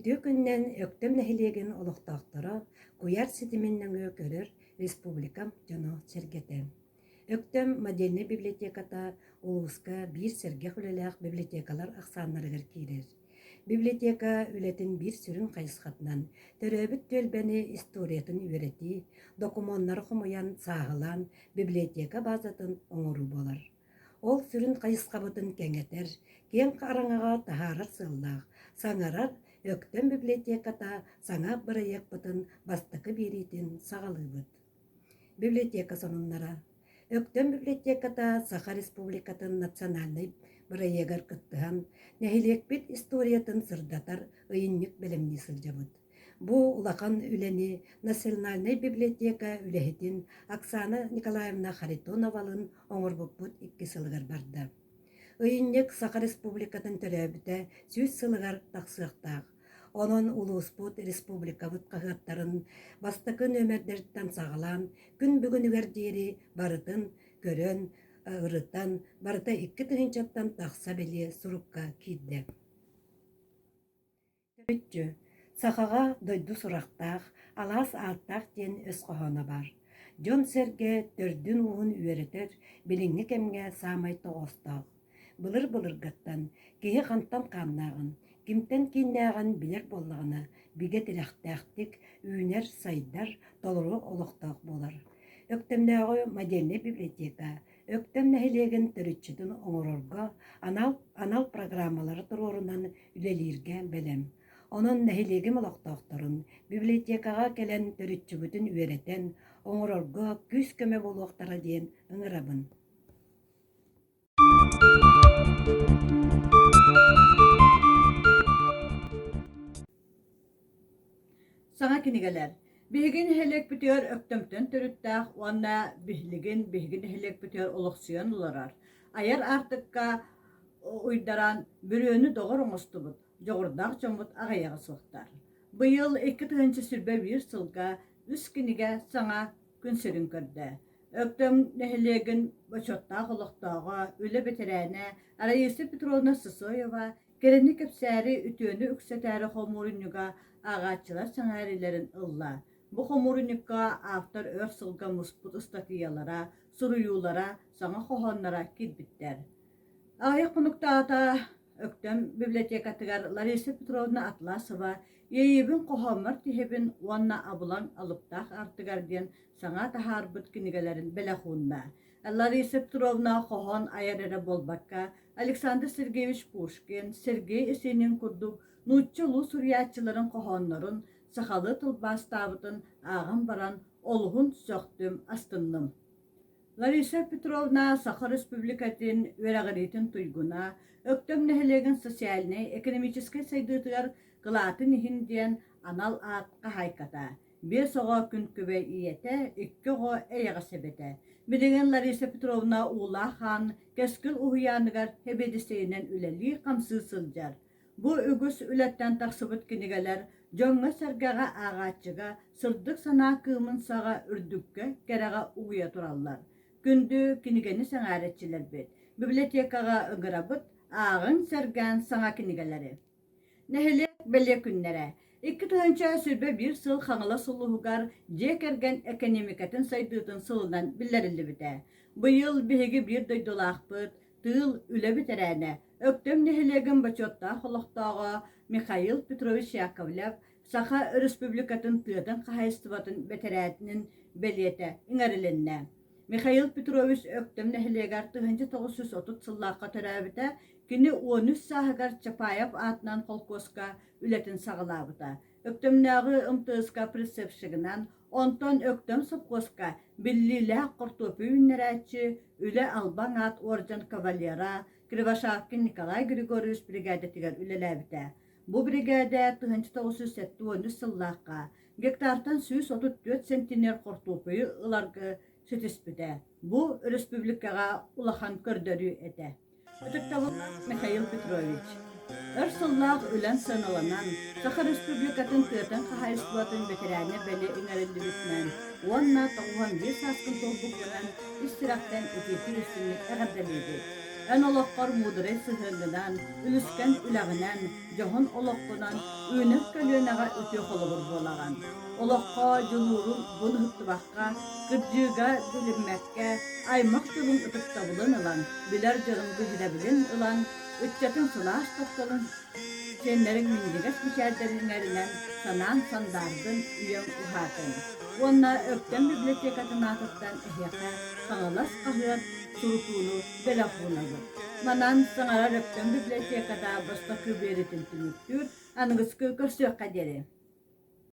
Үтүө күнүнэн Өктөм нэһилиэгин олохтоохторо куйаар ситимин нөҥүө көрөр республикам дьоно-сэргэтэ. Өктөм модельнай библиотеката улууска биир сэргэх үлэлээх библиотекалар ахсааннарыгар киирэр. Библиотека үлэтин биир сүрүн хайысхатынан төрөөбүт түөлбэни историятын үөрэтии, докумуоннары хомуйан, сааһылаан библиотека базатын оҥоруу буолар. Ол сүрүн хайысхабытын кэҥэтэр, киэҥ хараҥаҕа таһаарар сыаллаах саҥарар Өктөм библиотеката саҥа бырайыакпытын бастакы биэриитин саҕалыыбыт. Библиотека сонуннара. Өктөм библиотеката Саха Республикатын национальнай бырайыагар кыттыһан, нэһилиэкпит историятын сырдатар ыйынньык бэлэмнии сылдьабыт. Бу улахан үлэни Национальнай библиотека үлэһитин Оксана Николаевна Харитоновалыын оҥорбуппут икки сылыгар барда. Ыйынньык Саха Республикатын төрөөбүтэ 100 сылыгар тахсыахтаах. Онон улууспут, республикабыт хаһыаттарын бастакы нүөмэрдэриттэн саҕалаан күн бүгүнүгэр диэри барытын көрөн, ырытан, барыта 2000-ттан тахса бэлиэ сурукка киирдэ. Төрүччү, сахаҕа дойду сурахтаах, алаас ааттаах диэн өс хоһооно баар. Дьон-сэргэ төрдүн-ууһун үөрэтэр билиҥҥи кэмҥэ саамай тоҕоостоох. Былыр-былыргаттан киһи хантан хааннааҕын, кимтэн кииннээҕин билэр буоллаҕына, бигэ тирэхтээхтик үүнэр-сайдар, толору олохтоох буолар. Өктөмнөөҕү модельнай библиотека Өктөм нэһилиэгин төрүччүтүн оҥорорго анал, анал программалары туруорунан үлэлииргэ бэлэм. Онон нэһилиэгим олохтоохторун библиотекаҕа кэлэн төрүччүгүтүн үөрэтэн, оҥорорго күүс-көмө буолуохтара диэн ыҥырабын. Саҥа кинигэлэр. Биһиги нэһилиэкпитигэр Өктөмтөн төрүттээх уонна биһилигин биһиги нэһилиэкпитигэр олохсуйан олорор, айар аартыкка уйдаран бүрүөнү доҕор оҥостубут дьоҕурдаах дьоммут аҕыйаҕа суохтар. Быйыл 2021 сылга үс кинигэ саҥа күн сирин көрдө. Өктөм нэһилиэгин бочуоттаах олохтооҕо, үлэ бэтэрээнэ Раиса Петровна Сысоева Кэрэни кэпсээри, үтүөнү үксэтээри хомуурунньуга ааҕааччылар сэҥээриилэрин ылла. Бу хомуурунньукка автор өр сылга муспут ыстатыйалара, суруйуулара, саҥа хоһоонноро киирбиттэр. Аҕыйах хонуктааҕыта Өктөм библиотекатыгар Лариса Петровна Атласова «Иэйиибин хоһооммор тиһэбин уонна Абылаҥ алыптаах артыгар» диэн саҥа таһаарбыт кинигэлэрин бэлэх уунна. Лариса Петровна хоһоон айар эрэ буолбакка, Александр Сергеевич Пушкин, Сергей Есенин курдук нуучча улуу суруйааччыларын хоһооннорун сахалыы тылбаастаабытын ааҕан баран олуһун сөхтүм, астынным. Лариса Петровна Саха Республикатын үөрэҕириитин туйгуна, Өктөм нэһилиэгин социальнай-экономическай сайдыытыгар кылаатын иһин диэн анал аат хаһаайката. Биэс оҕо күн күбэй ийэтэ, икки оҕо эйэҕэс эбэтэ. Билигин Лариса Петровна Уулаах Хаан Кэскил уһуйааныгар сэбиэдиссэйинэн үлэлии-хамсыы сылдьар. Бу үгүс үлэттэн тахсыбыт кинигэлэр дьоҥҥо-сэргэҕэ ааҕааччыга сырдык санаа кыымын саҕа үрдүккэ, кэрэҕэ угуйа тураллар. Күндү кинигэни сэҥээрээччилэрбит, библиотекаҕа ыҥырабыт, ааҕыҥ, сэргээн саҥа кинигэлэри. Нэһилиэк бэлиэ күннэрэ. 2021 сыл Хаҥалас улууһугар дьиэ кэргэн экэниэмикэтин сайдыытын сылынан биллэриллибитэ. Быйыл биһиги биир дойдулаахпыт, тыыл, үлэ бэтэрээнэ, Өктөм нэһилиэгин бочуоттаах олохтооҕо Михаил Петрович Яковлев Саха Өрөспүүбүлүкэтин тыатын хаһаайыстыбатын бэтэрээнин бэлиэтэ иҥэрилиннэ. Михаил Петрович Өктөм нэһилиэгэр 1930 сыллаахха төрөөбүтэ, кини 13 сааһыгар Чапаев аатынан холкуоска үлэтин саҕалаабыта. Өктөмнөөҕү МТС-ка прицепщигынан, онтон Өктөм сопхуоска биллиилээх хортуоппуй үүннэрээччи, Үлэ албан аат уордьан кавалера Кривошапкин Николай Григорьевич биригээдэтигэр үлэлээбитэ. Бу биригээдэ 1973 сыллаахха гектартан 134 сентинер хортуоппуйу ыларга ситиспитэ. Бу өрөспүүбүлүкэҕэ улахан көрдөрүү этэ. Ытыктабыллаах Михаил Петрович, өр сыллаах үлэн сыаналанан, Саха Республикатын тыатын хаһаайыстыбатын бэтэрээнэ бэлиэ иҥэриллибитинэн уонна 91 сааскын туолбуккунан ис сүрэхтэн итиитик-истиҥник эҕэрдэлиибит! Эн олоххор муударай сыһыаҥҥынан, үлүскэн үлэҕинэн, дьоһун олоххунан үүнэр көлүөнэҕэ үтүө холобур буолаҕын. Олоххо дьулуурун бун ыһыктыбакка, кырдьыыга билиммэккэ, аймах дьолуҥ ытыктабылын ылан, билэр дьонуҥ биһирэбилин ылан, ыччатыҥ сылаас тапталын Сиэннэриҥ минньигэс мичээрдэрин иҥэринэн, санаан сандаардын, үйэҥ уһаатын. Уонна Өктөм библиотекатын аатыттан эһиэхэ Хаҥалас хаһыат сурутууну бэлэх уунабыт. Манан саҥарар Өктөм библиотеката бастакы биэритин түмүктүүр, аныгыскы көрсүөххэ диэри.